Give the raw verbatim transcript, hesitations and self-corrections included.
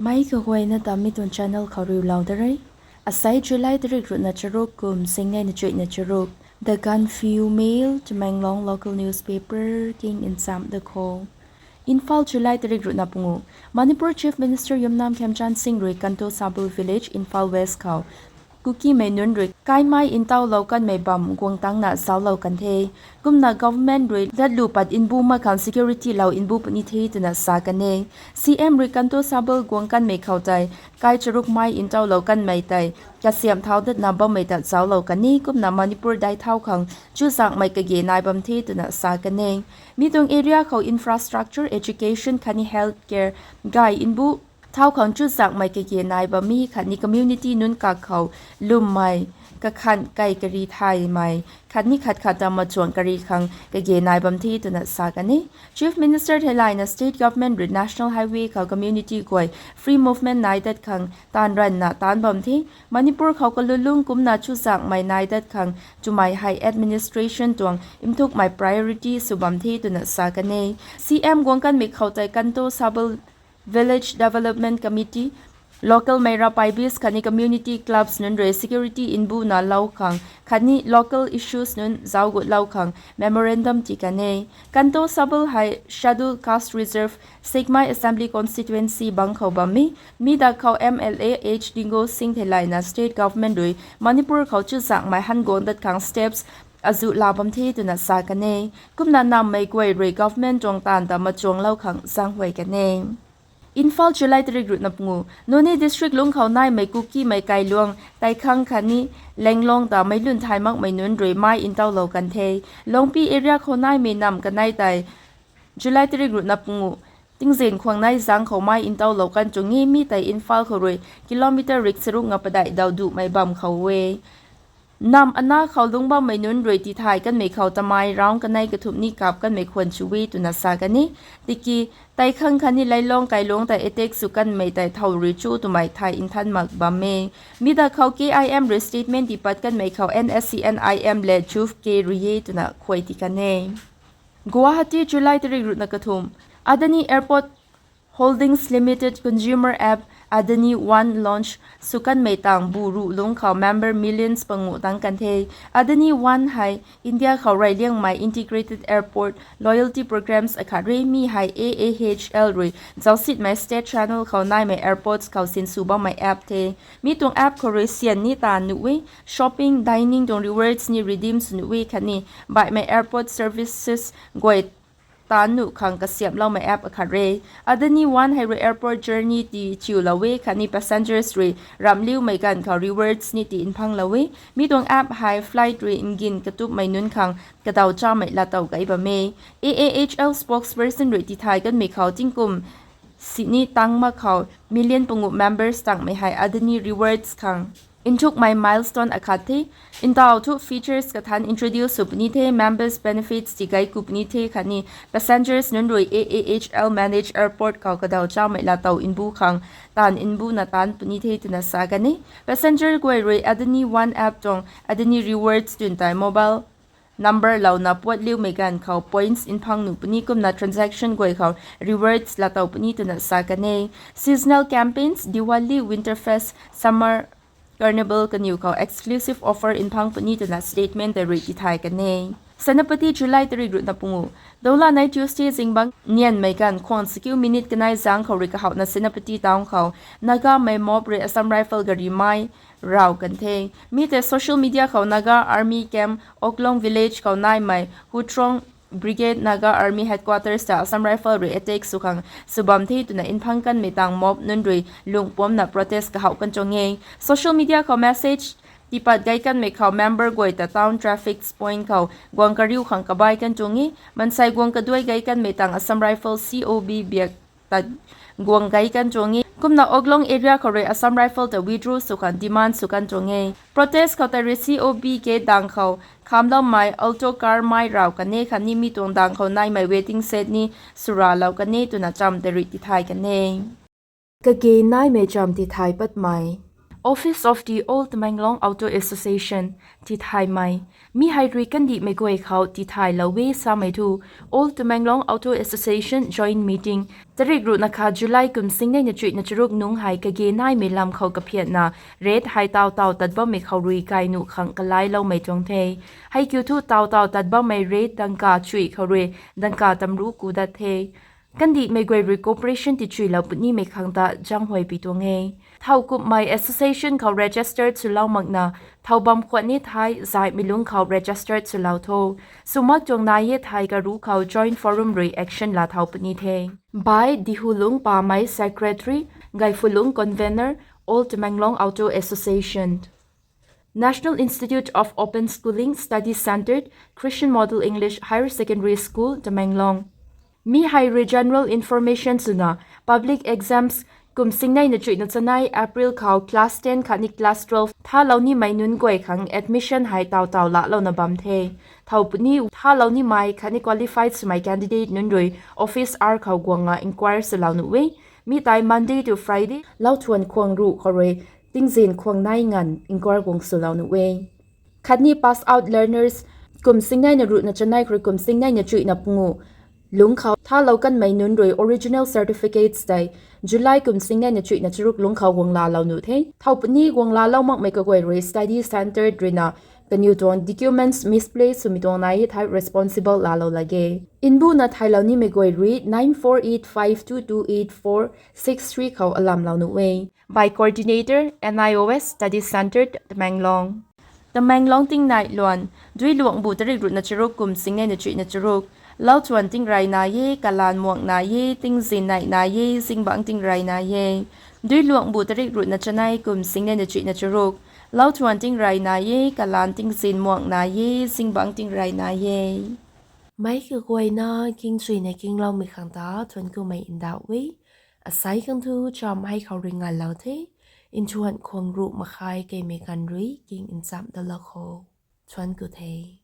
Mei kaguayna ta mi tuang channel khou riulou da re. Asei July tarik ruhna charuk kum singnei na chuihna charuk. The Gaanphiu Mail, Tamenglong local newspaper king nchamc da kho. Imphal, July tarik ruhna pungu. Manipur Chief Minister Yumnam Khemchand Singh rui Kanto Sabal Village, Imphal West khou Kukimei nunc rui kaimei ntauhlou kanmei bam guang tangna zauclou kan the. Kumna government rui latlu pat mbu mak khang security lou mbu puni the twna sa kan e. C M rui Kanto Sabal guang kanmei khou tei kai charuk mei ntauhlou kanmei tei kasiamh thau datna bammei ta zauclou kan e. Kumna Manipur dai thau khang chuzaenghmei kage nai bam the twna sa kan e. Mi tuang area khou infrastructure, education khatni health care gay mbu thau khang chuzaenghmei kage nai bam e khatni community nunc kak khou lwmmei kakhan kai kari thaymei khatni khat khat ta machuang kari khang kage nai bam the twna sa kan e. Chief Minister theilayna state government rui National Highway khou community guay free movement nai dat khang taanv ranvna taanc bam the. Manipur khou kalulung kumna chuzaenghmei nai dat khang twmei hei administration tuang nthukmei priority sw bam the twna sa kan e. C M guang kanmei khou tei Kanto Sabal Village Development Committee, local Meira Paibis khatni community clubs nunc rui security mbuna lou khang khatni local issues nunc zauc gutlou khang memorandum tii kan e. Kanto Sabal hei Scheduled Caste Reserve, Sekmai Assembly Constituency bang khou bam e. Mi dak khou M L A H Dingo Singh theilayna state government rui Manipur khou chuzaenghmei han guang dat khang steps azuh la bam the twna sa kan e. Kumna nammei guay rui government tuang taanv ta machuanglou khang zaenghuay kan e. Imphal, July tarik ruhna pungu. Noney district lungc khou naimei Kukimei kailuang Taikhang khatni Lenglong ta meic lun thay makmei nunc rui mei ntauhlou kan the. Longpi area khou naimei nam kanei tei July tarik ruhna pungu tingzin khwang nai zaeng khou mei ntauhlou kan tuang e. Mi tei Imphal khou rui kilometer rik charuk nga padeih daw duhmei bam khou e. Nam ana khou lungc bammei nunc rui tithay kanmei khou tamei round kanei kathumh ni kap kanmei khwan chu e twna sa kan e. Tiki Taikhang khatni Lenglong kailuang tei attack sw kanmei tei thow rui chu twmei thay nthan mak bam e. Mi dak khou K I M rui statement tii pat kanmei khou N S C N I M le Juv K rui e twna khuay ti kan e. Guwahati, July tarik ruhna kathumh. Adani Airport Holdings Limited consumer app Adani One launch sw kanmei tang bu ruh lungc khou member millions panguh tang kan the. Adani One hei India khou reyliangmei integrated airport loyalty programs akhat re. Mi hei A A H L rui zaucsinmei state channel khou naimei airports khou sinsw bammei app the. Mi tuang app khou rui syan ni taanv nuh e, shopping, dining tuang rewards ni redeem sw nuh e khatni baihmei airport services guay taanv nuh khang kasiamhloumei app akhat re. Adani One hei rui airport journey tii chiulou e khatni passengers rui ramhliumei ganv khou rewards ni tii mphanglou e. Mi tuang app hei flight rui ngin katupmei nunc khang kadaw chamei laatow kai bam e. A A H L spokesperson rui tithay kanmei khou tingkum sini tang mak khou million panguh members tangmei hei Adani Rewards khang nthukmei milestone akhat the. Ntaw thu features kathanc introduce sw puni the, members benefits tigei ku puni the khatni passengers nunc rui A A H L managed airport khou kadaw chamei laatow mbu khang taanv mbuna taanc puni the twna sa kan e. Passenger guay rui Adani One app tuang Adani Rewards twn tei mobile number louna puatliumei ganv khou points mphang nuh puni kumna transaction guay khou rewards laatow puni twna sa kan e. Seasonal campaigns, Diwali, Winter Fest, Summer Carnival kaniw khou exclusive offer mphang puni twna statement tei rui tithay kan e. Senapati, July tarik ruhna panguh. Dawlanei Tuesday zingbangc nianmei ganv khwang sakiu minute kanei zaeng khou rui kahouhna Senapati town khou Nagamei mob rui Assam Rifle gari mei raw kan the. Mi tei social media khou Naga Army Camp Oklong Village khou naimei Hutrong Brigade Naga Army Headquarters ta Assam Rifle rui attack sw khang sw bam the twna mphang kanmei tang mob nunc rui lungpuamcna protest kahouh kan tuang e. Social media khou message tiipat gei kanmei khou member guay ta town traffic point khou guang kariu khang kabai kan tuang e. Mansei guang kaduai gei kanmei tang Assam Rifle C O B biak ta guang gei kan tuang e. Kumna Oklong area khou rui Assam Rifle ta withdraw sw khang demand sw kan tuang e. Protest khou tei rui C O B gate dang khou khamloumei Alto car mei raw kan e khatni mi tuang dang khou naimei waiting shed ni swralou kan e twna cham tei rui tithay kan e. Kage naimei cham tithay patmei. Office of the All Tamenglong Auto Association, tithaymei. Mi hei rui kandihmei guay khou tithaylou e samei thu, All Tamenglong Auto Association joint meeting tarik ruhna khat July kum singnei na chuihna charuk nungc hei kage naimei lam khou kaphiatna rate hei taw taw tat bammei khou rui kai nuh khang kalailoumei tuang the. Hei kiu thu taw taw tat bammei rate dangka chuih khou rui dangka tamruc ku dat the. Kandihmei guay rui cooperation tichuilou punimei khang ta zaenghuay pi tuang e. Thow kumhmei association khou registered swlou makna, thow bam khwan ni thei zaihmei lungc khou registered swlou tho. Sw mak tuang nai e thei karuc khou joint forum rui action laa thau puni the. By Dihulung Pamei, Secretary, Gaifulung, Convener, All Tamenglong Auto Association. National Institute of Open Schooling Study Centre, Christian Model English Higher Secondary School, Tamenglong. Mi hei rui general information swna, public exams kum singnei na chuihna chanei April khou class ten khatni class twelve thalou nimei nunc guay khang admission hei taw taw laalouna bam the. Thow puni thalou nimei khatni qualified swmei candidate nunc rui office hour khou guangna inquire swlou nuh e. Mi tei Monday to Friday, lauthuan khwang ruh khou rui tingzin khwang nai nganv inquire guang swlou nuh e. Khatni pass out learners kum singnei na ruhna chanei khou rui kum singnei na chuihna pungu lungc khou thalou kanmei nunc rui original certificates tei July kum singnei na chuihna charuk lungc khou guang laalou nuh the. Thow puni guang laalou makmei kaguay rui study centre ruina kaniw tuang documents misplaced swmei tuang nai e thei responsible laalou lak ge. Nbuna thaylou nimei guay rui nine four eight five two two eight four six three khou alamlou nuh e. By Coordinator, N I O S Study Centre, Tamenglong. Tamenglong tingnai luan, Duiluangbu tarik ruhna charuk kum singnei na chuihna charuk. Lauthuan tingrey nai e, kalaan muang nai e, tingzin nai nai e, zingbangc tingrey nai e. Duiluangbu tarik ruhna chanei kum singnei na chuihna charuk. Lauthuan tingrey nai e, kalaan tingzin muang nai e, zingbangc tingrey nai e. Meic kaguayna kingchuina kingloumei khang ta thuanc kumei ndauh e. Asei khang thu cham hei khou rui nganlou the. Nthuan khwang ruh makhai keimei ganv rui king nchamh dalou kho. Thuanc ku the.